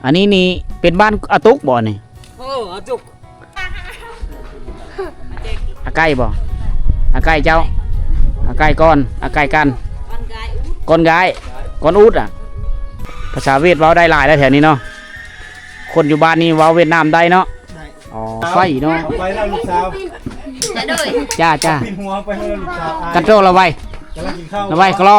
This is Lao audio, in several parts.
ອັນນີ້ນີ້ເປັນບ້ານອາຕຸກບໍ່ນີ້? ໂອ້ ອາຕຸກ. ອາໄກ່ບໍ່? ອາໄກ່ເຈົ້າ? ອາໄກ່ກ່ອນ ອາໄກ່ກັນ ກ່ອນກາຍ ກ່ອນອູດ ອ່ະ. ພາສາຫວຽດເວົ້າໄດ້ຫຼາຍແລ້ວແຖວນີ້ເນາະ. ຄົນຢູ່ບ້ານນີ້ເວົ້າຫວຽດນາມໄດ້ເນາະ? ໄດ້. ອໍ ໄຟເນາະ. ໄປແລ້ວລູກສາວ. ຈ້າ ຈ້າ ປິ່ນຫົວໄປແລ້ວລູກສາວ. ກັນໂຕລະໄວ ກຳລັງກິນເຂົ້າ ລະໄວກະລໍ.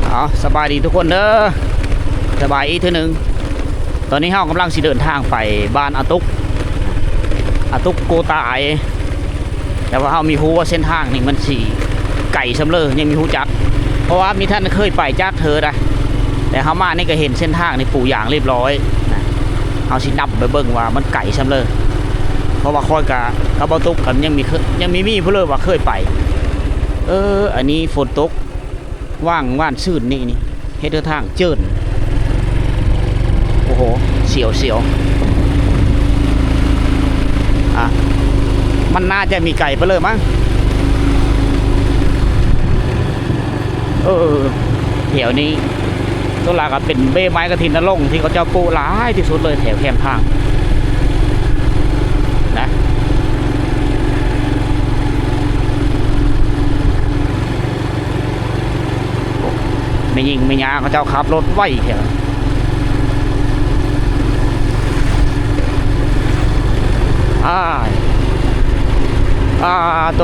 ເອົາ ສະບາຍດີທຸກຄົນເດີ ສະບາຍອີກເທື່ອໜຶ່ງ. ຕອນນີ້ເຮົາກຳລັງຊິເດີນທາງໄປບ້ານອາຕຸກ ອາຕຸກໂກຕາອາຍ. ແຕ່ວ່າເຮົາມີຮູ້ວ່າເສັ້ນທາງນີ້ມັນຊິໄກສ່ຳເລີ ຍັງມີຮູ້ຈັກ ເພາະວ່າມີທ່ານເຄີຍໄປຈັກເທື່ອໃດ. ແຕ່ເຮົາມານີ້ກໍເຫັນເສັ້ນທາງນີ້ປູຢາງລຽບຮ້ອຍນະ. ເຮົາຊິນຳໄປເບິ່ງວ່າມັນໄກສ່ຳເລີ ເພາະວ່າຂ້ອຍກະ ກັບບໍ່ຕຸກກັນ ຍັງມີເຄີ- ຍັງມີມີຜູ້ເລີວ່າເຄີຍໄປ. ເອີ ອັນນີ້ຝົນຕົກຫວ່າງຫວ່ານຊື່ນນີ້ນີ້ ເຮັດໃຫ້ທາງເຈີນ. ໂອ້ໂຫ ສຽວໆ ອ່ະ ມັນໜ້າຈະມີໄກປານເລີມັ້ງ. ເອີ ແຖວນີ້ສ່ວນຫຼາຍກໍເປັນເບ້ໄມ້ກະຖິນນະລົງທີ່ເຂົາເຈົ້າປູກຫຼາຍທີ່ສຸດເລີຍແຖວແຄມທາງນະ. ແມ່ຍິງແມ່ຍ່າເຂົາເຈົ້າຂັບລົດໄວແທ້. ອ້າຍ ອ້າໂຕ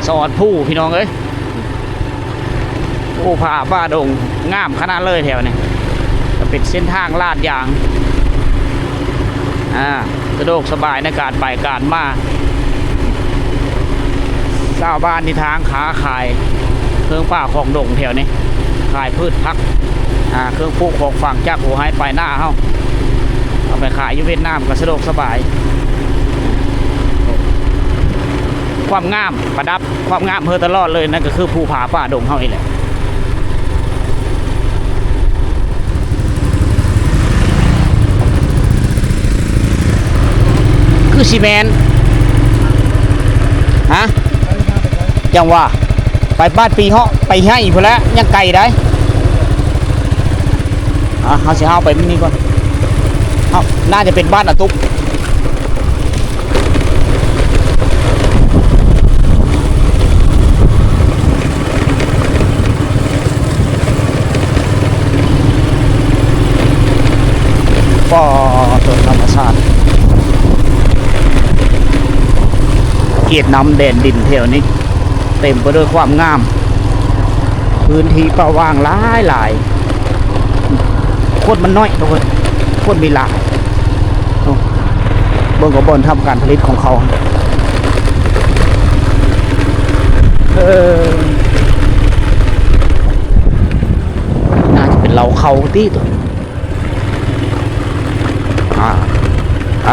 ສອດພູພີ່ນ້ອງເອີຍ. ໂອ້ ຜາປ່າດົງງາມຂະໜາດເລີຍແຖວນີ້ ກໍເປັນເສັ້ນທາງລາດຢາງ ອ່າ ສະດວກສະບາຍໃນການໄປການມາ. ຊາວບ້ານທີ່ທາງຄ້າຂາຍເຄື່ອງປ່າຂອງດົງແຖວນີ້ ຂາຍພືດຜັກ ອ່າ ເຄື່ອງປູກຂອງຝັງຈາກຫົວໄຮ່ປາຍນາເຮົາ ເອົາໄປຂາຍຢູ່ຫວຽດນາມກໍສະດວກສະບາຍ. ຄວາມງາມ ປະດັບຄວາມງາມເຮີຕະຫຼອດເລີຍ ນັ້ນກໍຄືພູຜາປ່າດົງເຮົານີ້ແຫຼະ. ຄືຊິແມ່ນ ຮະ? ຈັ່ງວ່າ ໄປບ້ານປີເຫາະ ໄປໄຮ່ພຸ້ນແຫຼະ ຍັງໄກໃດ. ອ່ະ ເຮົາຊິເຮົາໄປມື້ນີ້ກ່ອນ. ເຮົາໜ້າຈະເປັນບ້ານອາຕຸກ. ປາໂຕ ທຳມະຊາດ ກຽດນຳແດນດິນແຖວນີ້ ເຕັມໄປດ້ວຍຄວາມງາມ ພື້ນທີ່ປ່າຫວ່າງຫຼາຍໆ. ຄົນມັນໜ້ອຍທຸກຄົນ ຄົນມີຫຼາຍ. ໂອ້ ເບິ່ງກໍບ່ອນທຳການຜະລິດຂອງເຂົາ ເອີ ໜ້າຈະເປັນເລົ້າເຂົ້າຕິ. ອ່າ ໄປ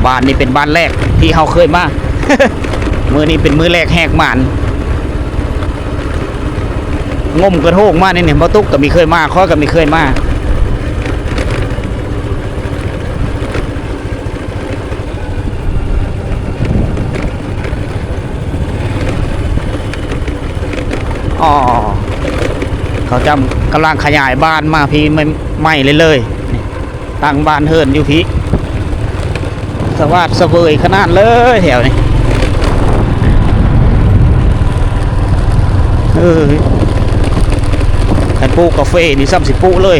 ບ້ານນີ້ເປັນບ້ານແລກທີ່ເຮົາເຄີຍມາ ມື້ນີ້ເປັນມື້ແລກແຫກໝານ. ງົມກະໂທງມານີ້ ບໍ່ຕຸກກໍມີເຄີຍມາ ຂ້ອຍກໍມີເຄີຍມາ. ອໍ ເຂົາຈຳກຳລັງຂະຫຍາຍບ້ານມາພີ້ໃໝ່ເລີຍໆ ນີ້ ຕັ້ງບ້ານເຮືອນຢູ່ພີ້ ສະຫວາດສະເຫວີຍຂະໜາດເລີຍແຖວນີ້. ເອີ ຄັນປູກກາເຟນີ້ຊ້ຳຊິປູກເລີຍ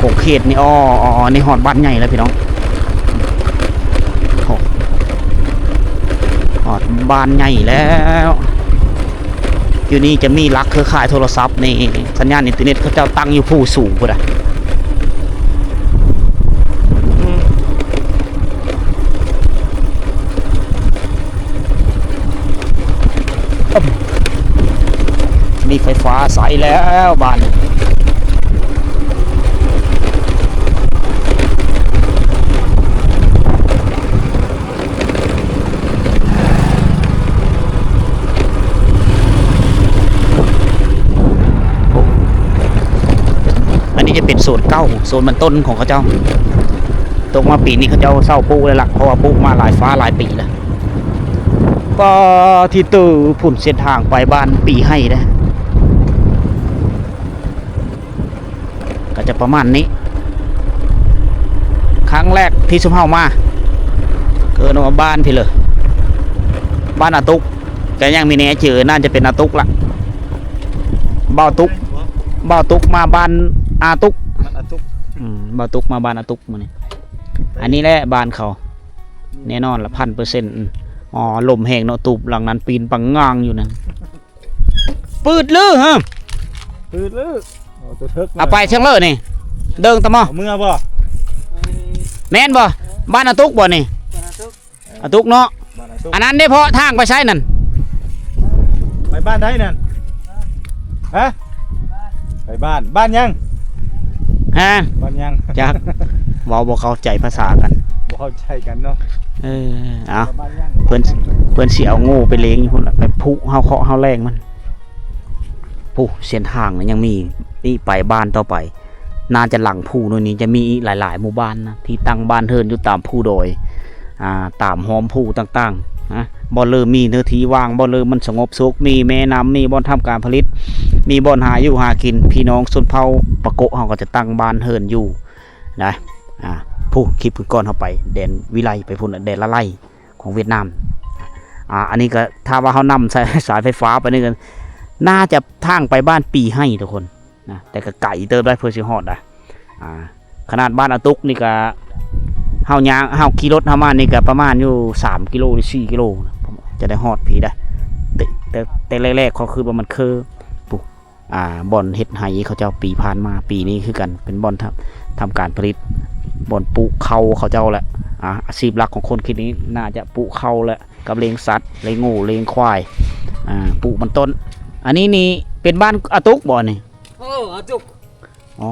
ຂົງເຂດນີ້. ອໍ ອໍ ນີ້ຮອດບ້ານໃຫຍ່ແລ້ວພີ່ນ້ອງ ໂອ້ ຮອດບ້ານໃຫຍ່ແລ້ວ. ຢູ່ນີ້ຈະມີຫຼັກເຄືອຂ່າຍໂທລະສັບນີ້ ສັນຍານອິນເຕີເນັດເຂົາເຈົ້າຕັ້ງຢູ່ພູສູງພຸ້ນນະ. ອືມ ອືມ ມີ ມີໄຟຟ້າໃຊ້ແລ້ວບາດນີ້. ອັນນີ້ຈະເປັນໂຊນເກົ່າ ໂຊນມັນຕົ້ນຂອງເຂົາເຈົ້າ. ຕົກມາປີນີ້ເຂົາເຈົ້າເຊົາປູກແລ້ວລະ ເພາະວ່າປູກມາຫຼາຍຟ້າຫຼາຍປີແລ້ວ. ປາທິໂຕ ພຸ້ນເສັ້ນທາງໄປບ້ານປີໄຮ່ເດ້. ກໍຈະປະມານນີ້. ຄັ້ງແລກທີ່ຊຸມເຮົາມາ ເອີ້ນວ່າບ້ານພີ້ເລີຍ ບ້ານອາຕຸກ. ກໍຍັງມີແນວຈື່ ໜ້າຈະເປັນອາຕຸກລະ. ບ່າວຕຸກ ບ່າວຕຸກມາບ້ານອາຕຸກ. ບ້ານອາຕຸກ. ອືມ ບ່າວຕຸກມາບ້ານອາຕຸກມື້ນີ້. ອັນນີ້ແຫຼະບ້ານເຂົາ ແນ່ນອນລະ ພັນເປີເຊັນ. ອືມ ອໍ ລົມແຮງເນາະ ຕູບຫຼັງນັ້ນປີນປັງງາງຢູ່ນັ້ນ. ປືດລືຮະ ປືດລື. ໂອ້ ຕົວເຖິກ ເອົາໄປເທິງເລີນີ້ ເດີງຕະໝໍ ເອົາເມືອບໍ່? ແມ່ນບໍ່? ບ້ານອາຕຸກບໍ່ນີ້? ອາຕຸກເນາະ. ອັນນັ້ນເດ້ ເພາະທາງໄປໃສນັ້ນ? ໄປບ້ານໃດນັ້ນ? ຮະ? ໄປບ້ານ ບ້ານຫຍັງ? ຮະ? ບ້ານຫຍັງ? ຈັກ ເວົ້າບໍ່ເຂົ້າໃຈພາສາກັນ ບໍ່ເຂົ້າໃຈກັນເນາະ. ເອີ ເອົາ ເພິ່ນ ເພິ່ນຊິເອົາໂງ່ໄປເລງຢູ່ພຸ້ນລະ ໄປຜຸເຮົາເຄາະເຮົາແລງມັນ. ຜູ້ ເສັ້ນທາງນັ້ນຍັງມີອີກ ໄປບ້ານຕໍ່ໄປ ໜ້າຈະຫຼັງພູໂນ່ນນີ້ ຈະມີອີກຫຼາຍໆໝູ່ບ້ານນະ ທີ່ຕັ້ງບ້ານເຮືອນຢູ່ຕາມພູດອຍ ອ່າ ຕາມຮ່ອມພູຕ່າງໆນະ. ບ່ອນເລີ່ມມີເນື້ອທີ່ວ່າງ ບ່ອນເລີ່ມມັນສະຫງົບສຸກ ມີແມ່ນ້ຳ ມີບ່ອນທຳການຜະລິດ ມີບ່ອນຫາຢູ່ຫາກິນ ພີ່ນ້ອງຊົນເຜົ່າປາໂກະເຮົາກໍຈະຕັ້ງບ້ານເຮືອນຢູ່ນະ. ອ່າ ຜູ້ ຄລິບກ່ອນເຮົາໄປແດນວິໄລ ໄປພຸ້ນ ແດນລະໄລ ຂອງຫວຽດນາມ. ອ່າ ອັນນີ້ກໍຖ້າວ່າເຮົານຳສາຍ ສາຍໄຟຟ້າໄປນີ້ກໍໜ້າຈະທາງໄປບ້ານປີໄຮ່ທຸກຄົນນະ ແຕ່ກໍໄກເຕີບໄດ໋ ເພື່ອຊິຮອດໄດ໋. ອ່າ ຂະໜາດບ້ານອາຕຸກນີ້ກໍ ເຮົາຍ່າງ ເຮົາຂີ່ລົດເຮົາມານີ້ກໍປະມານຢູ່ສາມກິໂລ ຫຼື ສີ່ກິໂລ ຈະໄດ້ຮອດພີ້ໄດ໋. ແຕ່ ແຕ່ ແຕ່ແລກໆ ເຂົາຄິດວ່າມັນຄື ປຸ ອ່າ ບ່ອນເຮັດໄຮ່ເຂົາເຈົ້າປີຜ່ານມາ ປີນີ້ຄືກັນ ເປັນບ່ອນທຳ ທຳການຜະລິດ ບ່ອນປູກເຂົ້າເຂົາເຈົ້າແຫຼະ. ອ່າ ອາຊີບຫຼັກຂອງຄົນເຂດນີ້ໜ້າຈະປູກເຂົ້າແຫຼະ ກັບລ້ຽງສັດ ລ້ຽງງົວ ລ້ຽງຄວາຍ ອ່າ ປູກມັນຕົ້ນ. ອັນນີ້ນີ້ເປັນບ້ານອາຕຸກບໍ່ນີ້? ເອີ ອາຕຸກ. ອໍ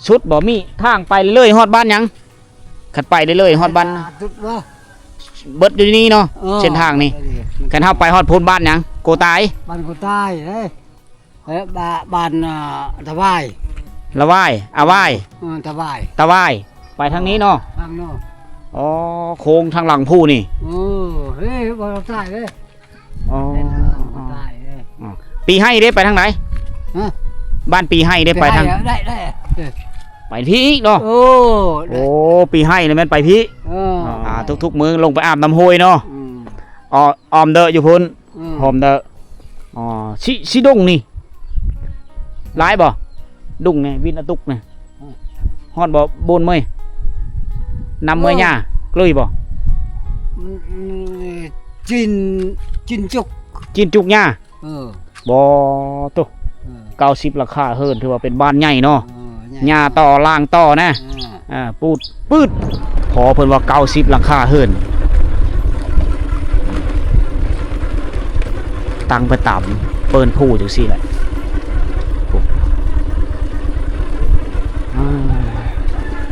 ສຸດບໍ່ ມີທາງໄປເລື້ອຍຮອດບ້ານຫຍັງ? ຄັນໄປເລື້ອຍໆຮອດບ້ານ ອາຕຸກບໍ່? ເບິດຢູ່ນີ້ເນາະ. ເອີ ເສັ້ນທາງນີ້ ເອີ ຄັນເຮົາໄປຮອດພຸ້ນ ບ້ານຫຍັງ? ໂກຕາຍ ບ້ານໂກຕາຍເດ້. ເອີ ບ້ານ ບ້ານ ອ່າ ຕະຫວາຍ ລະຫວາຍ ອາຫວາຍ ເອີ ຕະຫວາຍ ຕະຫວາຍ ໄປທາງນີ້ເນາະ ທາງໂນ້ນ. ອໍ ໂຄ້ງທາງຫຼັງພູນີ້ ເອີ ເອີ ບໍ່ຕ້ອງສາຍເດ້. ອໍ ເອີ ບໍ່ຕ້ອງສາຍເດ້. ອໍ ປີໄຮ່ເດ້ ໄປທາງໃດ? ຮະ? ບ້ານປີໄຮ່ເດ້ ໄປທາງ ໄດ້ ໄດ້ ເອີ ໄປພີ້ອີກເນາະ. ໂອ້ ໂອ້ ປີໄຮ່ນີ້ແມ່ນໄປພີ້. ເອີ ອ່າ ທຸກໆມື້ລົງໄປອາບນ້ຳຫ້ວຍເນາະ. ອືມ ອ້ອມເດີຢູ່ພຸ້ນ. ອືມ ໂຮມເດີ. ອໍ ຊິ ຊິດົງນີ້ຫຼາຍບໍ່? ດົງນີ້ ວິນອາຕຸກນີ້ ອືມ ຮອດບໍ່? ໂບນເມຍ ນ້ຳເມຍຫຍ້າ ເອີ ເລີຍບໍ່? ມັນ ມັນ ຈີນ ຈີນຈຸກ ຈີນຈຸກຫຍ້າ. ເອີ ບໍ່ໂຕ ເອີ ເກົ້າສິບຫຼັງຄາເຮືອນ ຖືວ່າເປັນບ້ານໃຫຍ່ເນາະ. ເອີ ຫຍ້າຕໍ່ ລ້າງຕໍ່ນະ. ເອີ ອ່າ ປູດ ປືດ ພໍເພິ່ນວ່າເກົ້າສິບຫຼັງຄາເຮືອນ ຕັ້ງໄປຕາມເປີ້ນພູຈັ່ງຊີ້ແຫຼະ. ອ່າ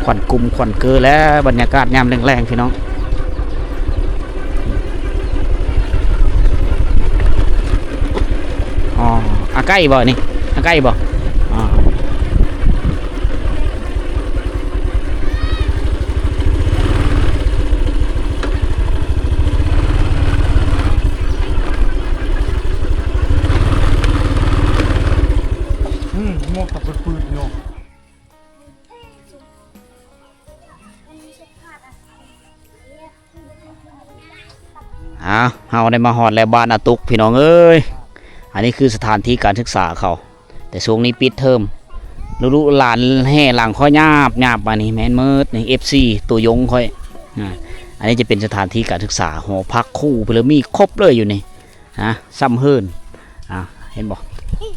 ຄວັນກຸມຄວັນເກີແລ້ວ ບັນຍາກາດຍາມແລງໆ ພີ່ນ້ອງ. ອໍ ອາໄກ່ບໍ່ນີ້? ອາໄກ່ບໍ່? ອໍ ອືມ ໝອກກັບພືດໆຢູ່. ອ້າວ ເຮົາໄດ້ມາຮອດແລ້ວ ບ້ານອາຕຸກ ພີ່ນ້ອງເອີຍ. ອັນນີ້ຄືສະຖານທີ່ການສຶກສາເຂົາ ແຕ່ຊ່ວງນີ້ປິດເທີມ ລູກໆຫຼານແຫ່ຫຼັງຂ້ອຍຍາບໆ ບາດນີ້ແມ່ນໝົດນີ້ ເອັບຊີ ໂຕຍົງຂ້ອຍ. ອ່າ ອັນນີ້ຈະເປັນສະຖານທີ່ການສຶກສາ ຫໍພັກຄູເພິ່ນມີຄົບເລີຍຢູ່ນີ້. ນະ ຊ້ຳເຮີນ ອ່າ ເຫັນບໍ່?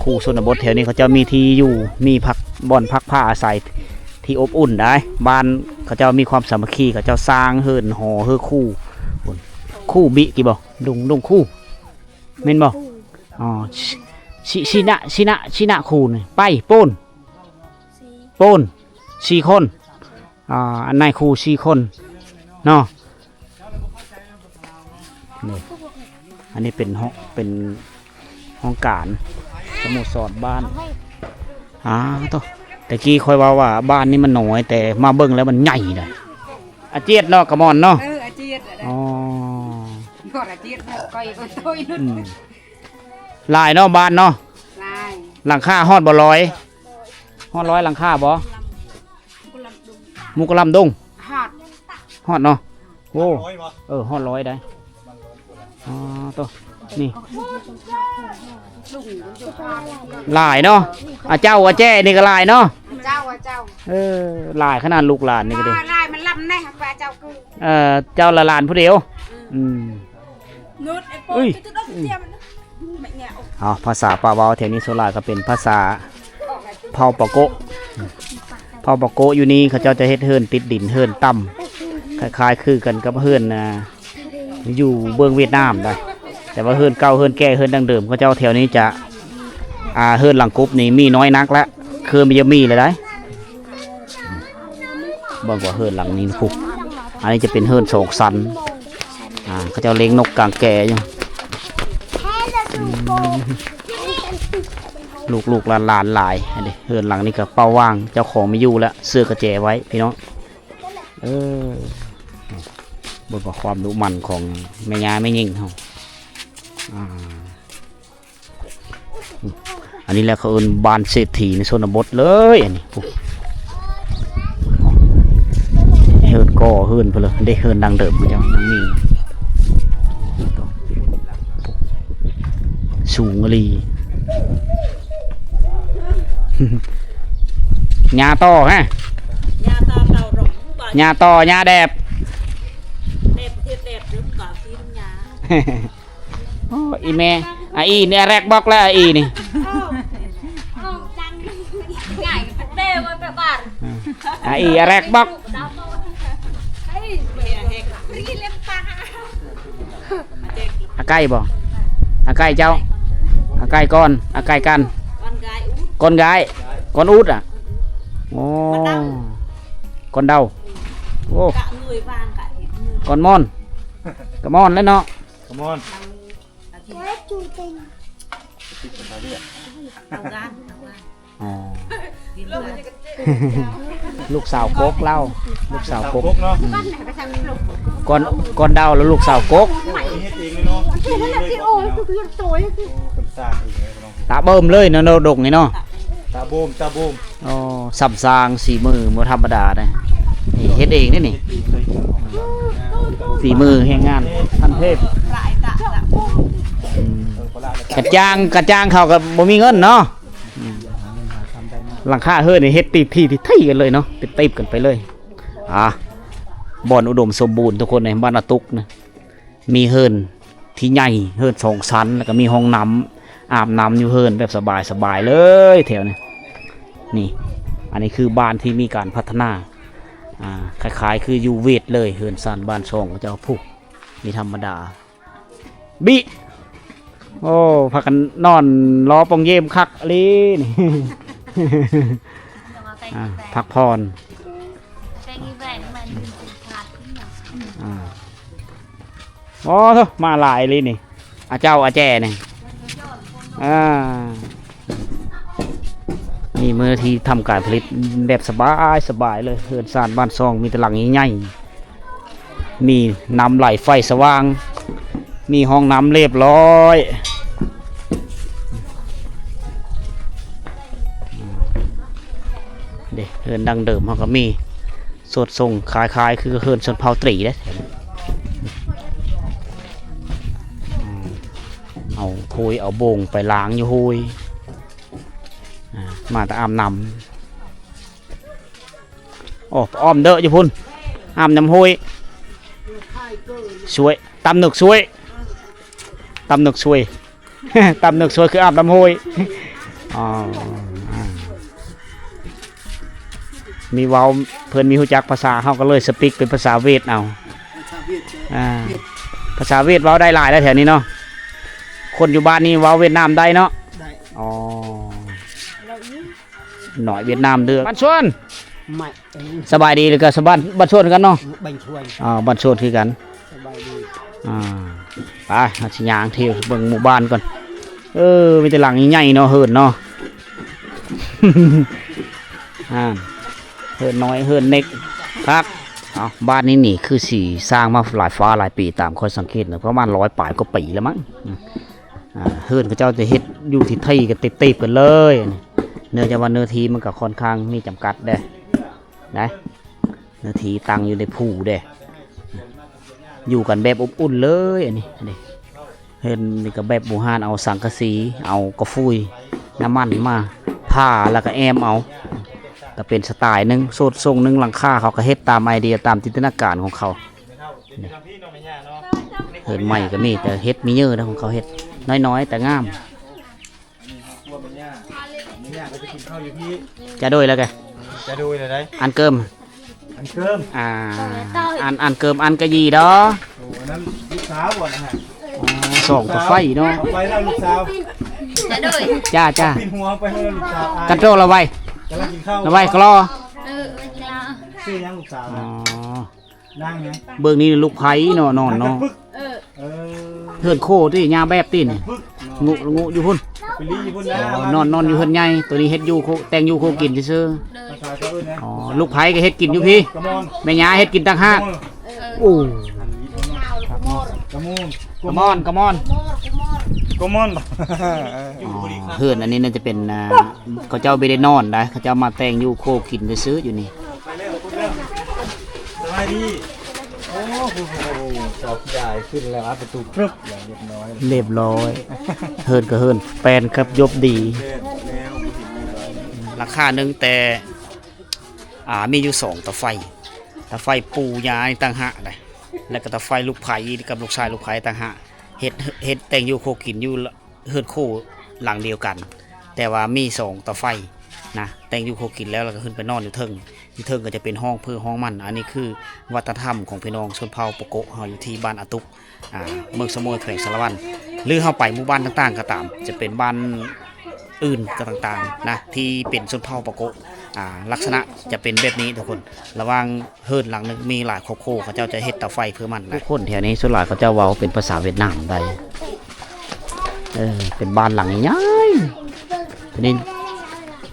ຄູຊົນນະບົດແຖວນີ້ເຂົາເຈົ້າມີທີ່ຢູ່ ມີພັກ ບ່ອນພັກພາອາໄສທີ່ອົບອຸ່ນໄດ໋. ບ້ານເຂົາເຈົ້າມີຄວາມສາມັກຄີ ເຂົາເຈົ້າສ້າງເຮີນຫໍເຮີຄູ ຄູບິກີ່ບໍ່? ດຸງ ດຸງຄູ ແມ່ນບໍ່? ອໍ ຊິ ຊິ ຊິນະ ຊິນະ ຊິນະຄູນ ໄປ ໂປນ ໂປນ ສີ່ຄົນ ອ່າ ອັນນາຍຄູສີ່ຄົນເນາະ. ນີ້ ອັນນີ້ເປັນຫ້ອງ ເປັນຫ້ອງການສະໂມສອນບ້ານ. ອ່າ ໂຕ ແຕ່ກີ້ຂ້ອຍເວົ້າວ່າບ້ານນີ້ມັນນ້ອຍ ແຕ່ມາເບິ່ງແລ້ວມັນໃຫຍ່ເດ້. ອາຈຽດເນາະ ກະໝອນເນາະ. ເອີ ອາຈຽດ. ອໍ ອາຈຽດ ຂ້ອຍກໍໂຕຍ ອືມ ຫຼາຍເນາະບ້ານເນາະ. ຫຼາຍ. ຫຼັງຄາຮອດບໍ່ຮ້ອຍ? ຮອດຮ້ອຍຫຼັງຄາບໍ່? ມຸກກະລຳດົງ ຮອດ ຮອດເນາະ. ໂອ້ ເອີ ຮອດຮ້ອຍໄດ໋. ອໍ ໂຕ ນີ້ ຫຼາຍເນາະ. ອາເຈົ້າອາແຈ້ນີ້ກໍຫຼາຍເນາະ. ເຈົ້າ ເຈົ້າ ເອີ ຫຼາຍຂະໜາດລູກຫຼານນີ້ກໍດີ. ຫຼາຍ ມັນລຳແນ່ ຫາກວ່າເຈົ້າຄື ເອີ ເຈົ້າລະຫຼານຜູ້ດຽວ. ອືມ ອືມ ນຸດ ໄອ້ໂປ້ ເອີຍ ຈະຕ້ອງເຕຍມ ເອົາ ພາສາປາເວົ້າແຖວນີ້ສ່ວນຫຼາຍກໍເປັນພາສາເຜົ່າປາໂກະ. ເຜົ່າປາໂກະຢູ່ນີ້ເຂົາເຈົ້າຈະເຮັດເຮືອນຕິດດິນ ເຮືອນຕ່ຳ ຄ້າຍໆຄືກັນກັບເຮືອນ ອ່າ ຢູ່ເບື້ອງຫວຽດນາມໄດ໋. ແຕ່ວ່າເຮືອນເກົ່າ ເຮືອນແກ່ ເຮືອນດັ້ງເດີມເຂົາເຈົ້າແຖວນີ້ຈະ ອ່າ ເຮືອນຫຼັງກົບນີ້ມີນ້ອຍນັກລະ ຄືມັນຈະມີແລ້ວໄດ໋. ເບິ່ງວ່າເຮືອນຫຼັງນີ້ພຸ້ນ ອັນນີ້ຈະເປັນເຮືອນສອງຊັ້ນ. ອ່າ ເຂົາເຈົ້າລ້ຽງນົກກາງແກຢູ່. ລູກໆຫຼານໆຫຼາຍ. ອັນນີ້ເຮືອນຫຼັງນີ້ກໍເປົ່າວ່າງ ເຈົ້າຂອງບໍ່ຢູ່ລະ ເຊື່ອກະແຈໄວ້ພີ່ນ້ອງ. ເອີ ເບິ່ງວ່າຄວາມດຸໝັ່ນຂອງແມ່ຍ່າແມ່ຍິງເຮົາ. ອ່າ ອັນນີ້ແຫຼະເຂົາເອີ້ນບ້ານເສດຖີໃນຊົນນະບົດເລີຍ ອັນນີ້ ເຮືອນກໍເຮືອນເພິ່ນເລີຍເດ້ ເຮືອນດັ້ງເດີມເຂົາເຈົ້າຍັງມີ ສູງອີ່ຫຼີ. ຫຍ້າຕໍ່ຮະ ຫຍ້າຕໍ່ເຕົາດອກ ຫຍ້າຕໍ່ ຫຍ້າແດບ ແດບເຮັດແດບ ເດີກະກິນຫຍ້າ. ໂອ້ ອີແມ່ ອາອີນີ້ອາແຣກບອກແລ້ວ ອາອີນີ້ ເອີ ເອີ ຈັງ ງ່າຍແຕ່ວ່າແບບວ່າ ອາອີອາແຣກບອກ ເອີຍ ອາໄກ່ບໍ່ ອາໄກ່ເຈົ້າ ອາໄກ່ກ່ອນ ອາໄກ່ກັນ ກ່ອນກາຍ ກ່ອນອູດ ອາ ໂອ້ ກ່ອນເດົາ ໂອ້ ກ່ອນມອນ ກະມອນແລ້ວເນາະ. ກະມອນ ອໍ ລູກສາວກົກລາວ ລູກສາວກົກ ເນາະ ກ່ອນ ກ່ອນດາວແລ້ວລູກສາວກົກ ເຮັດເອງເລີຍເນາະ ຕາເບິ່ມເລີຍເນາະ ດົກນີ້ເນາະ ຕາໂບມ ຕາໂບມ. ອໍ ຊ່ຳຊາງ ສີມືບໍ່ທຳມະດາເດ້ ນີ້ເຮັດເອງເດ້ນີ້ ເຮັດເອງເລີຍ ຝີມືແຮງງານຂັ້ນເທບ ອືມ ກະຈ້າງ ກະຈ້າງເຂົາກະບໍ່ມີເງິນເນາະ ອືມ ຫຼັງຄາເຮືອນນີ້ເຮັດຕີບຖີ່ທີ່ໄຖກັນເລີຍເນາະ ຕິບກັນໄປເລີຍ ອ່າ ບ່ອນອຸດົມສົມບູນທຸກຄົນ ໃນບ້ານອາຕຸກນະ. ມີເຮືອນທີ່ໃຫຍ່ ເຮືອນສອງຊັ້ນ ແລ້ວກໍມີຫ້ອງນ້ຳ ອາບນ້ຳຢູ່ເຮືອນແບບສະບາຍໆເລີຍແຖວນີ້ ນີ້ ອັນນີ້ຄືບ້ານທີ່ມີການພັດທະນາ ອ່າ ຄ້າຍໆຄືຢູ່ຫວຽດເລີຍ ເຮືອນຊານບ້ານຊ່ອງເຂົາເຈົ້າ ພຸ້ນ ມີທຳມະດາ ບິ ໂອ້ ພາກັນນອນລໍປ່ອງເຢມຄັກອີ່ຫຼີນີ້ ອ່າ ພັກຜ່ອນ ອ່າ ໂອ້ ມາຫຼາຍອີ່ຫຼີນີ້ ອາເຈົ້າອາແຈນີ້ ອ່າ ນີ້ເມືອທີ່ທຳການຜະລິດແບບສະບາຍໆເລີຍ ເຮືອນຊານບ້ານຊ່ອງມີແຕ່ຫຼັງໃຫຍ່ໆ ມີນ້ຳໄຫຼໄຟສະຫວ່າງ ມີຫ້ອງນ້ຳລຽບລ້ອຍ ເດ້ ເຮືອນດັ້ງເດີມເຮົາກໍມີ ສວດສົ່ງ ຄ້າຍໆຄືເຮືອນຊົນເຜົ່າຕີເດ້ ເອົາໂພຍເອົາໂບງໄປລ້າງຢູ່ໂຮຍ ອ່າ ມາແຕ່ອາບນ້ຳ ໂອ້ ອ້ອມເດີະຢູ່ພຸ້ນ ອາບນ້ຳຫ້ວຍ ຊ່ວຍ ຕຳໜຶກຊ່ວຍ ຕຳໜຶກຊ່ວຍ ຕຳໜຶກຊ່ວຍຄືອາບນ້ຳຫ້ວຍ ອໍ ອ່າ ມີເວົ້າ ເພິ່ນມີຮູ້ຈັກພາສາ ເຮົາກໍເລີຍສະປິກເປັນພາສາຫວຽດເອົາ ອ່າ ພາສາຫວຽດເວົ້າໄດ້ຫຼາຍແລ້ວແຖວນີ້ເນາະ ຄົນຢູ່ບ້ານນີ້ເວົ້າຫວຽດນາມໄດ້ເນາະ ໄດ້ ອໍ ນ້ອຍຫວຽດນາມເດີ. ບ້ານສວນ ສະບາຍດີ ແລ້ວກໍສະບາຍ ບ້ານສວນຄືກັນເນາະ. ບ້ານສວນ ອ່າ ບ້ານສວນຄືກັນ. ສະບາຍດີ. ອ່າ ໄປ ເຮົາຊິຍ່າງທ່ຽວເບິ່ງໝູ່ບ້ານກ່ອນ. ເອີ ມີແຕ່ຫຼັງໃຫຍ່ໆເນາະ ເຮືອນເນາະ. ອ່າ ເຮືອນນ້ອຍ ເຮືອນເລັກ ຄັກ. ເອົ້າ ບ້ານນີ້ນີ້ຄືຊິສ້າງມາຫຼາຍຟ້າຫຼາຍປີ ຕາມຂ້ອຍສັງເກດນະ ປະມານຮ້ອຍປາຍກວ່າປີແລ້ວມັ້ງ. ອ່າ ເຮືອນເຂົາເຈົ້າຈະເຮັດຢູ່ທີ່ໄທກັນຕິດໆກັນເລີຍ. ເນື່ອງຈາກວ່າເນື້ອທີ່ມັນກໍຄ່ອນຂ້າງມີຈຳກັດເດ້ ນະ ເນື້ອທີ່ຕັ້ງຢູ່ໃນພູເດ້ ຢູ່ກັນແບບອົບອຸ່ນເລີຍ. ອັນນີ້ ອັນນີ້ ເຮືອນນີ້ກໍແບບບູຮານ ເອົາສັງກະສີ ເອົາກະຟຸຍ ນ້ຳມັນມາຜ່າ ແລ້ວກໍແອ້ມເອົາ ກໍເປັນສະໄຕລ໌ໜຶ່ງ. ໂສດຊົງໜຶ່ງ ຫຼັງຄາເຂົາກໍເຮັດຕາມໄອເດຍ ຕາມຈິນຕະນາການຂອງເຂົາ. ເຮືອນໃໝ່ກໍມີ ແຕ່ເຮັດມີເຍີະນະ ຂອງເຂົາເຮັດນ້ອຍໆ ແຕ່ງາມ. ຈະໂດຍແລ້ວກະ ຈະໂດຍແລ້ວໄດ໋ ອັນເກີມ ອັນເກີມ ອ່າ ອັນ ອັນເກີມ ອັນກະຢີດໍ. ໂອ້ ອັນນັ້ນລູກສາວບໍ່ນະຮະ? ອໍ ສອງຕາໄຟເນາະ ເອົາໄປແລ້ວລູກສາວ. ຈະໂດຍ ຈ້າ ຈ້າ ປິ່ນຫົວໄປແລ້ວລູກສາວ. ກັນໂຕລະໄວ ກຳລັງກິນເຂົ້າ ລະໄວກະລໍ. ເອີ ກິນລະ ຊື່ຫຍັງລູກສາວ? ອໍ ນາງຫຍັງ? ເບິ່ງນີ້ລູກໃຜເນາະ ນອນເນາະ. ເອີ ເຮືອນໂຄຕິ ຍາແບບຕິນີ້ ງຸງຸຢູ່ພຸ້ນ ໄປລີ້ຢູ່ພຸ້ນນະ. ອໍ ນອນ ນອນຢູ່ເຮືອນໃຫຍ່ ໂຕນີ້ເຮັດຢູ່ໂຄ ແຕ່ງຢູ່ໂຄກິນຊື່ໆ. ອໍ ລູກໃຜກໍເຮັດກິນຢູ່ພີ້ ກະມອນ ແມ່ຍ່າເຮັດກິນຕ່າງຫາກ. ເອີ ໂອ້ ກະມອນ ກະມອນ ກະມອນ ກະມອນ. ອໍ ເຮືອນອັນນີ້ໜ້າຈະເປັນ ອ່າ ເຂົາເຈົ້າບໍ່ໄດ້ນອນໄດ໋ ເຂົາເຈົ້າມາແຕ່ງຢູ່ໂຄກິນຊື່ໆຢູ່ນີ້. ໄປແລ້ວ ຄົບແລ້ວ ສະບາຍດີ. ໂອ້ໂຫ ຊາວຍາຍຂຶ້ນແລ້ວ ອັດປະຕູປຶບ ລຽບຮ້ອຍ ລຽບຮ້ອຍ. ເຮືອນກໍເຮືອນ ແປນຄັບ ຢົບດີ ຫຼັງຄາໜຶ່ງ ແຕ່ ອ່າ ມີຢູ່ສອງຕາໄຟ ຕາໄຟປູ່ຍ່ານີ້ຕ່າງຫາກນະ ແລ້ວກໍຕາໄຟລູກໃຜກັບລູກຊາຍລູກໃຜຕ່າງຫາກ. ເຮັດ ເຮັດແຕ່ງຢູ່ໂຄກິນຢູ່ ເຮືອນໂຄຫຼັງດຽວກັນ ແຕ່ວ່າມີສອງຕາໄຟນະ ແຕ່ງຢູ່ໂຄກິນແລ້ວ ແລ້ວກໍຂຶ້ນໄປນອນຢູ່ເທິງ ຢູ່ເທິງກໍຈະເປັນຫ້ອງເພິ່ນຫ້ອງມັນ. ອັນນີ້ຄືວັດທະນະທຳຂອງພີ່ນ້ອງຊົນເຜົ່າປາໂກະເຮົາ ຢູ່ທີ່ບ້ານອາຕຸກ ອ່າ ເມືອງສະໂໝຍ ແຂວງສາລະວັນ ຫຼືເຮົາໄປໝູ່ບ້ານຕ່າງໆກໍຕາມ ຈະເປັນບ້ານອື່ນກໍຕ່າງໆນະ ທີ່ເປັນຊົນເຜົ່າປາໂກະ ອ່າ ລັກສະນະຈະເປັນແບບນີ້ທຸກຄົນ ລະຫວ່າງ ເຮືອນຫຼັງໜຶ່ງມີຫຼາຍຄອບຄົວ ເຂົາເຈົ້າຈະເຮັດເຕົາໄຟເພື່ອມັນນະ. ຜູ້ຄົນແຖວນີ້ສ່ວນຫຼາຍເຂົາເຈົ້າເວົ້າເປັນພາສາຫວຽດນາມໄດ໋. ເອີ ເປັນບ້ານຫຼັງໃຫຍ່ໆ ນີ້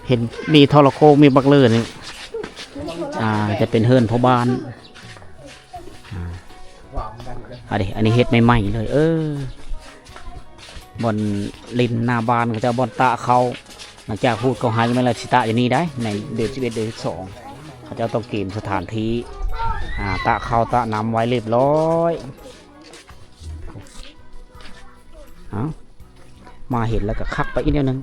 ເຫັນມີທໍລະໂຄ່ງ ມີບັກເລີນີ້ ອ່າ ຈະເປັນເຮືອນພໍ່ບ້ານ. ອ່າ ອັນນີ້ ອັນນີ້ເຮັດໃໝ່ໆເລີຍ. ເອີ ບ່ອນຫຼິ້ນໜ້າບ້ານເຂົາເຈົ້າ ບ່ອນຕາກເຂົ້າ ຫຼັງຈາກຮູດເຂົ້າໄຮ່ມາແລ້ວ ຊິຕາກຢູ່ນີ້ໄດ໋ ໃນເດືອນສິບເອັດ ເດືອນສິບສອງ ເຂົາເຈົ້າຕ້ອງກຽມສະຖານທີ່ ອ່າ ຕາກເຂົ້າຕາກນ້ຳໄວ້ຮຽບຮ້ອຍ. ເອົ້າ ມາເຫັນແລ້ວກໍຄັກໄປອີກແນວໜຶ່ງ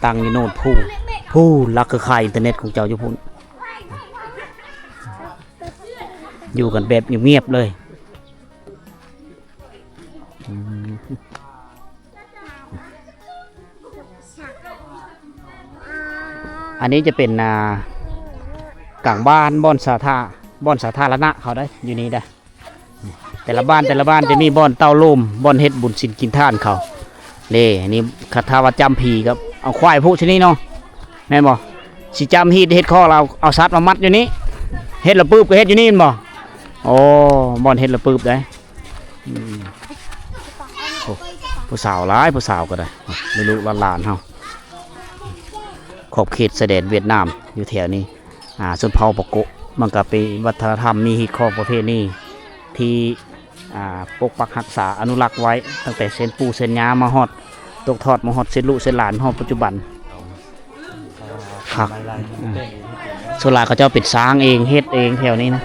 ຕັ້ງຢູ່ໂນນພູ ພູ ຫຼັກເຄືອຂ່າຍອິນເຕີເນັດຂອງເຈົ້າຢູ່ພຸ້ນ. ຢູ່ກັນແບບງຽບໆເລີຍ. ອືມ ອັນນີ້ຈະເປັນ ອ່າ ກາງບ້ານ ບ່ອນສາທາ ບ່ອນສາທາລະນະເຂົາໄດ໋ ຢູ່ນີ້ໄດ໋. ແຕ່ລະບ້ານ ແຕ່ລະບ້ານຈະມີບ່ອນເຕົ້າໂລມ ບ່ອນເຮັດບຸນສິນກິນທານເຂົາເດ້. ນີ້ຄັນຖ້າວ່າຈຳຜີກໍເອົາຄວາຍຜູກທີ່ນີ້ເນາະ ແມ່ນບໍ່? ຊິຈຳຮີດເຮັດຄອກແລ້ວເອົາສັດມາມັດຢູ່ນີ້ ເຮັດລະປຶບກໍເຮັດຢູ່ນີ້ແມ່ນບໍ່? ໂອ້ ບ່ອນເຮັດລະປຶບໄດ໋. ອືມ ໂອ້ ຜູ້ສາວຫຼາຍ ຜູ້ສາວກໍໄດ້ ມີລູກຫຼານເຮົາ ຂອບເຂດຊາຍແດນຫວຽດນາມຢູ່ແຖວນີ້. ອ່າ ຊົນເຜົ່າປາໂກະ ມັນກໍເປັນວັດທະນະທຳ ມີຮີດຄອງປະເພນີທີ່ ອ່າ ປົກປັກຮັກສາອະນຸລັກໄວ້ ຕັ້ງແຕ່ເຊັ່ນປູ່ເຊັ່ນຍ່າມາຮອດ ຕົກທອດມາຮອດເຊັ່ນລູກເຊັ່ນຫຼານ ຮອດປັດຈຸບັນ. ຄັກ ອືມ ສ່ວນຫຼາຍເຂົາເຈົ້າເປັນຊ່າງເອງ ເຮັດເອງແຖວນີ້ນະ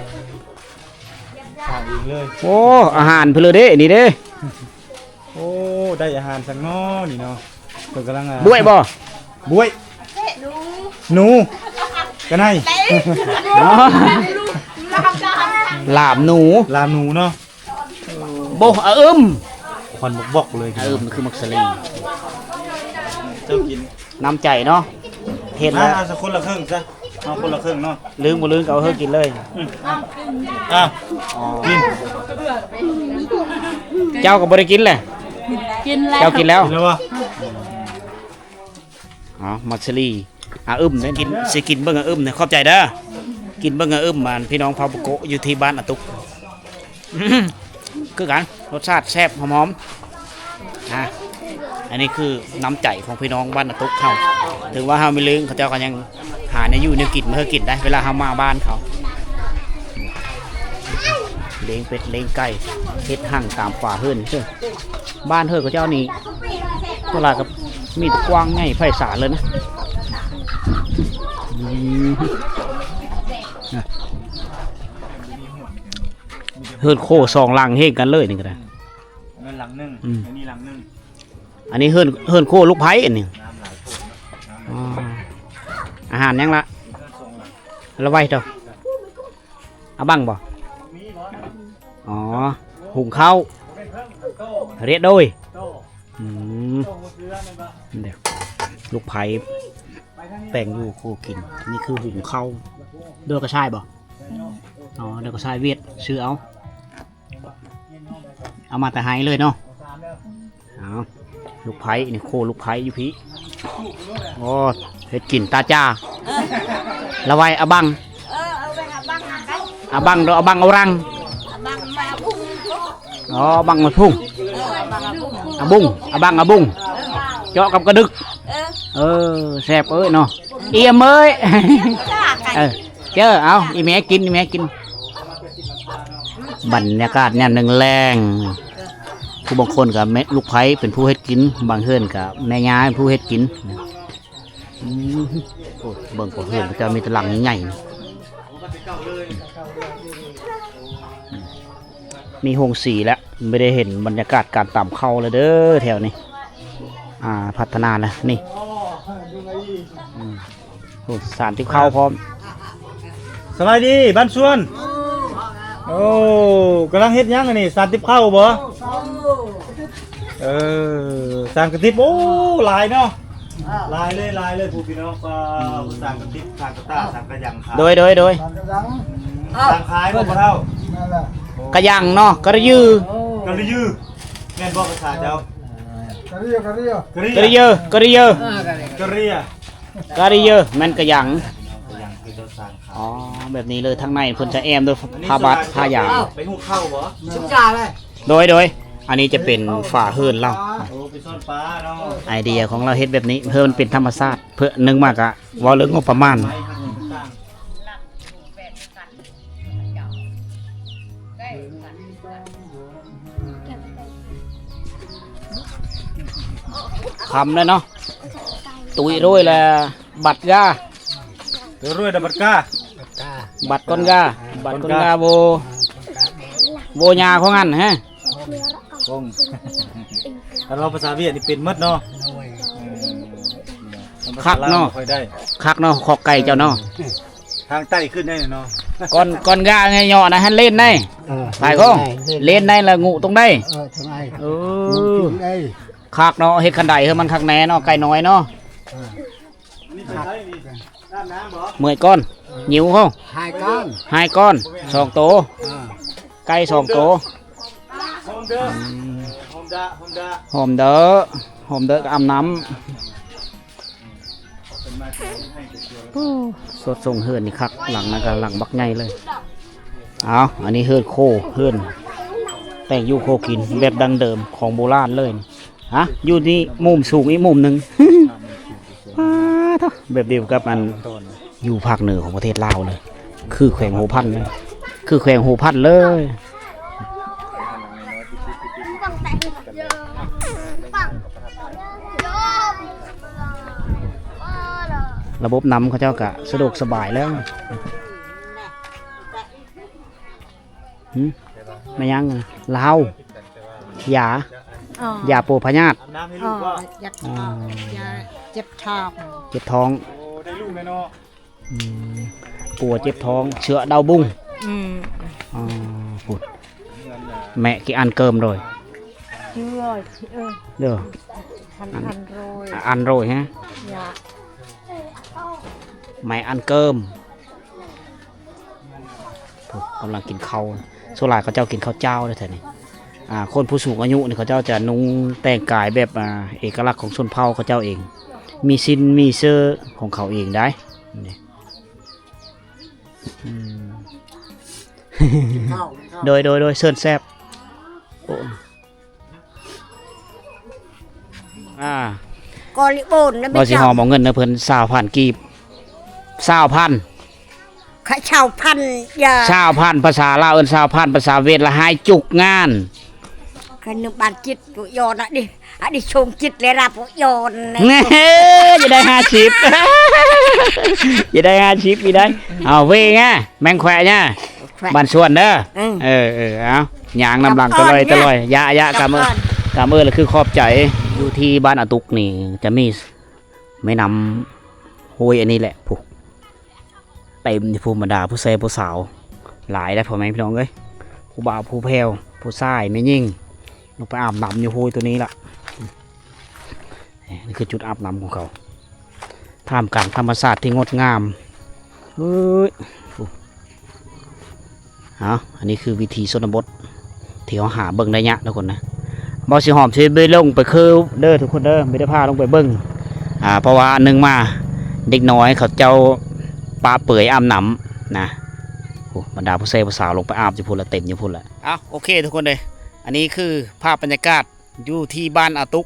ສ້າງເອງເລີຍ. ໂອ້ ອາຫານເພິ່ນເລີເດ້ ນີ້ເດ້. ໂອ້ ໄດ້ອາຫານສັງນໍນີ້ເນາະ ເພິ່ນກຳລັງ ອ່າ ບວຍບໍ່? ບວຍ ໜູ ກະໄນ ອໍ ລາບໜູ ລາບໜູເນາະ. ໂອ້ ອະອຶມ ຄວັນບອກໆເລີຍ ອະອຶມຄືໝາກສາລີ. ເຈົ້າກິນ ນ້ຳໃຈເນາະ ເຮັດແລ້ວ ມາ ເອົາສັກຄົນລະເຄິ່ງຊະ ເອົາຄົນລະເຄິ່ງເນາະ. ລືມບໍ່ລືມກໍເອົາເຮີກິນເລີຍ. ອືມ ອ້າວ ກິນ ເຈົ້າກໍບໍ່ໄດ້ກິນແຫຼະ. ກິນແລ້ວ ເຈົ້າກິນແລ້ວ ກິນແລ້ວບໍ່? ອືມ ເອົາ ມັດສະລີ ອາອຶມເດ້ ກິນ ຊິກິນເບິ່ງອາອຶມເດ້ ຂອບໃຈເດີ ກິນເບິ່ງອາອຶມ ອັນ ພີ່ນ້ອງເຜົ່າປະໂກະຢູ່ທີ່ບ້ານອາຕຸກ ຄືກັນ ລົດຊາດແຊບຫອມໆ ອາ ອັນນີ້ຄືນ້ຳໃຈຂອງພີ່ນ້ອງບ້ານອາຕຸກເຮົາ ເຖິງວ່າເຮົາມີເລີງ ເຂົາເຈົ້າກໍຍັງຫາແນວຢູ່ແນວກິນມາໃຫ້ກິນໄດ້ ເວລາເຮົາມາບ້ານເຂົາ ລ້ຽງເປັດລ້ຽງໄກ່ ເຮັດຮັງຕາມຝາເຮືອນເດີ ບ້ານເຮືອນເຂົາເຈົ້ານີ້ ສ່ວນຫຼາຍກໍມີແຕ່ກວ້າງໃຫຍ່ໄພສານເລີຍນະ ອືມ ເຮືອນໂຄສອງຫຼັງເຮງກັນເລີຍນີ້ກໍໄດ້ ອັນນັ້ນຫຼັງໜຶ່ງ ອືມ ອັນນີ້ຫຼັງໜຶ່ງ ອັນນີ້ເຮືອນ ເຮືອນໂຄລູກໃພ້ອັນນີ້ ນ້ຳຫຼາຍໂພດເນາະ ອໍ ອາຫານຫຍັງລະ ລະໄວ້ເດີ ອາບັງບໍ່ ອໍ ຫຸງເຂົ້າ ຮຽບຮ້ອຍ ອືມ ເດ້ ລູກໃພ້ແຕ່ງຢູ່ຄູ່ກິນ ນີ້ຄືຫຸງເຂົ້າ ໂດຍກະຊາຍບໍ່ ອໍ ໂດຍກະຊາຍຫວຽດ ຊື້ເອົາ ເອົາມາແຕ່ໄຮ່ເລີຍເນາະ ເອົາ ລູກໃພ້ນີ້ ໂຄລູກໃພ້ຢູ່ພີ້ ໂອ້ ເຮັດກິນຕາຈ້າ ລະໄວ້ອາບັງ ເອີ ເອົາໄວ້ອາບັງນຳກັນ ອາບັງ ອາບັງອາຣັງ ອາບັງມາບຸ້ງ ອໍ ອາບັງມາບຸ້ງ ເອີ ອາບັງອາບຸ້ງ ອາບຸ້ງ ອາບັງອາບຸ້ງ ເອີ ເຈາະກັບກະດຶກ ເອີ ເອີ ແຊບເອີຍເນາະ ອີ່ມເອີຍ ເອີ ເຈີ ເອົາ ອີ່ແມ່ກິນ ອີ່ແມ່ກິນ ບັນຍາກາດຍາມແລງໆ ຜູ້ບາງຄົນກໍແມ່ ລູກໃພ້ເປັນຜູ້ເຮັດກິນ ບາງເຮືອນກໍແມ່ຍ່າເປັນຜູ້ເຮັດກິນ ອືມ ໂອ້ ເບິ່ງກໍເຮືອນເຂົາເຈົ້າມີແຕ່ຫຼັງໃຫຍ່ ມີໂຮງສີແລ້ວ ບໍ່ໄດ້ເຫັນບັນຍາກາດການຕຳເຂົ້າແລ້ວເດີແຖວນີ້ ອ່າ ພັດທະນາແລ້ວນີ້ ອືມ ໂອ້ ສານຕິບເຂົ້າພ້ອມ ສະບາຍດີບ້ານຊວນ ໂອ້ ກຳລັງເຮັດຫຍັງອັນນີ້ ສານຕິບເຂົ້າບໍ່ ເອີ ສານກະຕິບ ໂອ້ ຫຼາຍເນາະ ຫຼາຍເລີຍ ຫຼາຍເລີຍ ຜູ້ພີ່ນ້ອງ ປາ ສານກະຕິບ ສານກະຕ່າ ສານກະຫຍັງຂາຍ ໂດຍ ໂດຍ ໂດຍ ສານຂາຍບໍ່ພໍ່ເຖົ້າ ກະຫຍັງເນາະ ກະລະຢື ກະລະຢື ແມ່ນບໍ່ພາສາເຈົ້າ ກະເຣຍ ກະເຣຍ ກະເຣຍ ກະເຣຍ ກະເຣຍ ກະເຣຍ ແມ່ນກະຫຍັງ ກະຫຍັງຄືເຈົ້າສ້າງຂາຍ ອໍ ແບບນີ້ເລີຍ ທາງໃນເພິ່ນຈະແອ້ມດ້ວຍຜ້າບາດ ຜ້າຢາງ ໄປຫຸງເຂົ້າບໍ່ ຊຸມຈາເລີຍ ໂດຍ ໂດຍ ອັນນີ້ຈະເປັນຝາເຮືອນລາວ ໂອ້ ໄປຊ້ອນປາເນາະ ໄອເດຍຂອງລາວເຮັດແບບນີ້ ເພື່ອມັນເປັນທຳມະຊາດ ເພື່ອ ໜຶ່ງມາກະເວົ້າເລື່ອງງົບປະມານ ຄ່ຳແລ້ວເນາະ ຕຸ້ຍໂລຍແລ້ວ ບັດກາ ຕຸ້ຍໂລຍແລ້ວບັດກາ ບັດກ່ອນກາ ບັດກ່ອນກາໂວ ໂວຍາຂອງອັນ ຮະ ຄົງ ຄັນເວົ້າພາສາຫວຽດນີ້ເປັນໝົດເນາະ ຄັກເນາະ ຄ່ອຍໄດ້ ຄັກເນາະ ຄອກໄກ່ເຈົ້າເນາະ ທາງໃຕ້ຂຶ້ນໄດ້ເນາະ ກ່ອນ ກ່ອນກາເຫຍາະນະ ຫັ້ນເຫຼັ້ນໄດ້ ເອີ ພາຍຂອງ ເຫຼັ້ນໄດ້ ເຫຼັ້ນໄດ້ລະງຸຕົງໃດ ເອີ ເອີ ງຸຕົງໃດ ຄັກເນາະ ເຮັດຄັນໃດເຮີ ມັນຄັກແນ່ເນາະ ໄກ່ນ້ອຍເນາະ ເອີ ເມື່ອຍກ່ອນ ຫິວເຮົາ ຫາຍກ່ອນ ຫາຍກ່ອນ ສອງໂຕ ເອີ ໄກ່ສອງໂຕ ຫອມເດີ ຫອມເດີ ຫອມເດີກໍອາບນ້ຳ ໂອ້ ສົດຊົງເຮືອນນີ້ຄັກ ຫຼັງນັ້ນກໍຫຼັງບັກໃຫຍ່ເລີຍ ເອົາ ອັນນີ້ເຮືອນໂຄ ເຮືອນແຕ່ງຢູ່ໂຄກິນແບບດັ້ງເດີມຂອງໂບລານເລີຍ ຮະ ຢູ່ນີ້ມຸມສູງອີກມຸມໜຶ່ງ ປາໂທ້ ແບບດຽວກັບອັນຢູ່ພາກເໜືອຂອງປະເທດລາວເລີຍ ຄືແຂວງຫົວພັນເລີຍ ຄືແຂວງຫົວພັນເລີຍ ລະບົບນ້ຳເຂົາເຈົ້າກະສະດວກສະບາຍແລ້ວ ຫຶ ແມ່ນຫຍັງ? ລາວ ຢາ ອໍ ຢາປົວພະຍາດ ອໍ ຢາ ອໍ ຢາເຈັບທ້ອງ ເຈັບທ້ອງ ໂອ້ ໄດ້ລູກແລ້ວເນາະ ອືມ ປົວເຈັບທ້ອງ ເຊື້ອດາວບຸງ ອືມ ອໍ ພຸ້ນ ແມ່ກີອັນເກີມໂດຍ ເອີ ເດີ ອັນ ອັນໂດຍ ອັນໂດຍ ຮະ ຢາ ແມ່ອັນເກີມ ຜູ້ ກຳລັງກິນເຂົ້າ ສ່ວນຫຼາຍເຂົາເຈົ້າກິນເຂົ້າຈ້າວເດ້ແຖວນີ້ ອ່າ ຄົນຜູ້ສູງອາຍຸນີ້ ເຂົາເຈົ້າຈະນຸ່ງແຕ່ງກາຍແບບ ອ່າ ເອກະລັກຂອງຊົນເຜົ່າເຂົາເຈົ້າເອງ ມີຊິນມີເຊີຂອງເຂົາເອງໄດ໋ ນີ້ ອືມ ກິນເຂົ້າ ກິນເຂົ້າ ໂດຍ ໂດຍ ໂດຍ ເຊີນແຊບ ໂອ້ ອ່າ ກໍລິໂບນນະ ບໍ່ຊິຫອມເອົາເງິນນະເພິ່ນ ຊາວພັນກີບ ຊາວພັນ ຂະ ຊາວພັນ ຢ່າ ຊາວພັນ ພາສາລາວເອີ້ນຊາວພັນ ພາສາຫວຽດລະຫາຍຈຸກງານ ຂະໜົມບານຈິດ ຜູ້ຢອນອະດິ ອະດິຊົງຈິດເລລາຜູ້ຢອນ ແນ່ ຈະໄດ້ຫ້າສິບ ຈະໄດ້ຫ້າສິບອີກໄດ໋ ເອົາເວຍ ແມງແຂວະ ແຂວະ ບ້ານສວນເດີ ເອີ ເອີ ເອີ ເອົາ ຍ່າງນຳຫຼັງຕະຫຼອຍຕະຫຼອຍ ຍະ ຍະ ກຳເອີ ກຳເອີ ລະຄືຂອບໃຈ ຢູ່ທີ່ບ້ານອາຕຸກນີ້ ຈະມີແມ່ນ້ຳຫ້ວຍອັນນີ້ແຫຼະ ຜູ້ ເຕັມຢູ່ພຸ້ນ ບັນດາຜູ້ແຊຜູ້ສາວ ຫຼາຍໄດ໋ ພໍ່ແມ່ພີ່ນ້ອງເອີຍ ຜູ້ບ່າວຜູ້ແພ້ວ ຜູ້ຊາຍແມ່ຍິງ ລົງໄປອາບນ້ຳຢູ່ຫ້ວຍໂຕນີ້ລະ ນີ້ຄືຈຸດອາບນ້ຳຂອງເຂົາ ທ່າມກາງທຳມະຊາດທີ່ງົດງາມ ເອີຍ ເອົາ ອັນນີ້ຄືວິຖີຊົນນະບົດ ທີ່ເຮົາຫາເບິ່ງໄດ້ຍາກທຸກຄົນນະ ບໍ່ຊິຫອມຊິໄປລົງໄປຄືເດີທຸກຄົນເດີ ບໍ່ໄດ້ພາລົງໄປເບິ່ງ ອ່າ ເພາະວ່າໜຶ່ງມາ ເດັກນ້ອຍເຂົາເຈົ້າປະເປືອຍອາບນ້ຳນະ ໂອ້ ບັນດາຜູ້ແຊຜູ້ສາວລົງໄປອາບຢູ່ພຸ້ນລະ ເຕັມຢູ່ພຸ້ນລະ ເອົາ ໂອເຄທຸກຄົນເດີ ອັນນີ້ຄືພາບບັນຍາກາດຢູ່ທີ່ບ້ານອາຕຸກ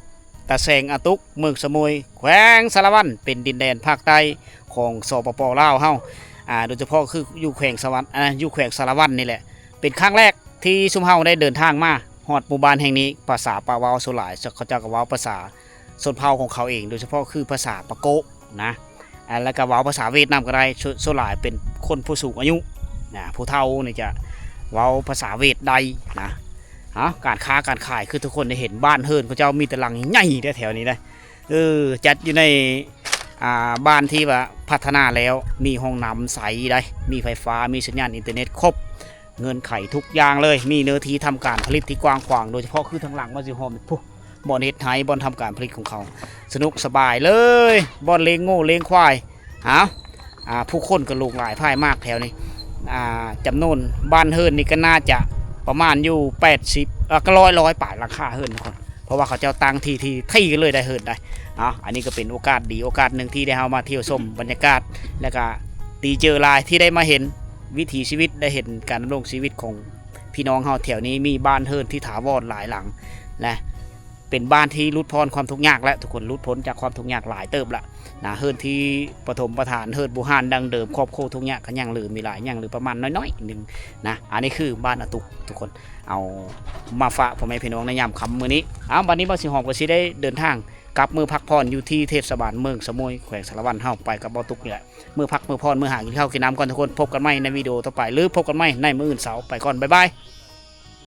ຕາແສງອາຕຸກ ເມືອງສະໂໝຍ ແຂວງສາລະວັນ ເປັນດິນແດນພາກໃຕ້ຂອງ ສປປ ລາວ ເຮົາ ອ່າ ໂດຍສະເພາະຄືຢູ່ແຂວງສະຫວັນ ອ່າ ຢູ່ແຂວງສາລະວັນນີ້ແຫຼະ ເປັນຄັ້ງແລກທີ່ຊຸມເຮົາໄດ້ເດີນທາງມາຮອດໝູ່ບ້ານແຫ່ງນີ້ ພາສາປາເວົ້າສ່ວນຫຼາຍ ເຂົາເຈົ້າກໍເວົ້າພາສາຊົນເຜົ່າຂອງເຂົາເອງ ໂດຍສະເພາະຄືພາສາປາໂກະນະ ອ່າ ແລ້ວກໍເວົ້າພາສາຫວຽດນາມກໍໄດ້ ສ່ວນ ສ່ວນຫຼາຍເປັນຄົນຜູ້ສູງອາຍຸນະ ຜູ້ເຖົ້ານີ້ຈະເວົ້າພາສາຫວຽດໄດ້ນະ ເອົາ ການຄ້າການຂາຍ ຄືທຸກຄົນໄດ້ເຫັນ ບ້ານເຮືອນເຂົາເຈົ້າມີແຕ່ຫຼັງໃຫຍ່ເດ້ແຖວນີ້ນະ ເອີ ຈັດຢູ່ໃນ ອ່າ ບ້ານທີ່ວ່າພັດທະນາແລ້ວ ມີຫ້ອງນ້ຳໃສໄດ໋ ມີໄຟຟ້າ ມີສັນຍານອິນເຕີເນັດຄົບ ເງື່ອນໄຂທຸກຢ່າງເລີຍ ມີເນື້ອທີ່ທຳການຜະລິດທີ່ກວ້າງຂວາງ ໂດຍສະເພາະຄືທາງຫຼັງວ່າຊິຮອມພຸ້ນ ບ່ອນເຮັດໄຮ່ ບ່ອນທຳການຜະລິດຂອງເຂົາ ສະໜຸກສະບາຍເລີຍ ບ່ອນລ້ຽງງົວລ້ຽງຄວາຍ ເອົາ ອ່າ ຜູ້ຄົນກໍຫຼວງຫຼາຍພາຍມາກແຖວນີ້ ອ່າ ຈຳນວນບ້ານເຮືອນນີ້ກໍໜ້າຈະປະມານຢູ່ແປດສິບ ເອີ ກໍຮ້ອຍ ຮ້ອຍປາຍຫຼັງຄາເຮືອນທຸກຄົນ ເພາະວ່າເຂົາເຈົ້າຕັ້ງທີ່ ທີ່ ທີ່ກັນເລີຍໄດ໋ເຮືອນໄດ໋ ເອົາ ອັນນີ້ກໍເປັນໂອກາດດີໂອກາດໜຶ່ງທີ່ໄດ້ເຮົາມາທ່ຽວຊົມບັນຍາກາດ ແລ້ວກໍດີເຈີຫຼາຍທີ່ໄດ້ມາເຫັນວິຖີຊີວິດ ໄດ້ເຫັນການດຳລົງຊີວິດຂອງ ພີ່ນ້ອງເຮົາແຖວນີ້ມີບ້ານເຮືອນທີ່ຖາວອນຫຼາຍຫຼັງ ແລະ ເປັນບ້ານທີ່ຫຼຸດຜ່ອນຄວາມທຸກຍາກແລ້ວ ທຸກຄົນຫຼຸດພົ້ນຈາກຄວາມທຸກຍາກຫຼາຍເຕີບລະນະ ເຮືອນທີ່ປະຖົມປະຖານ ເຮືອນບູຮານດັ້ງເດີມ ຄອບຄົວທຸກຍາກກໍຍັງເຫຼືອມີຫຼາຍ ຍັງເຫຼືອປະມານໜ້ອຍໆໜຶ່ງນະ ອັນນີ້ຄືບ້ານອາຕຸກ ທຸກຄົນ ເອົາມາຝາກພໍ່ແມ່ພີ່ນ້ອງໃນຍາມຄ່ຳມື້ນີ້ ເອົາ ບັດນີ້ບ່າວສີຫອມກໍຊິໄດ້ເດີນທາງກັບເມືອພັກຜ່ອນຢູ່ທີ່ເທດສະບານເມືອງສະໂໝຍ ແຂວງສາລະວັນ ເຮົາໄປກັບບ່າວຕຸກນີ້ແຫຼະ ເມືອພັກເມືອຜ່ອນ ເມືອຫາກິນເຂົ້າກິນນ້ຳກ່ອນທຸກຄົນ ພົບກັນໃໝ່ໃນວິດີໂອຕໍ່ໄປ ຫຼື ພົບກັນໃໝ່ໃນມື້ອື່ນເຊົ້າ ໄປກ່ອນ ບາຍບາຍ.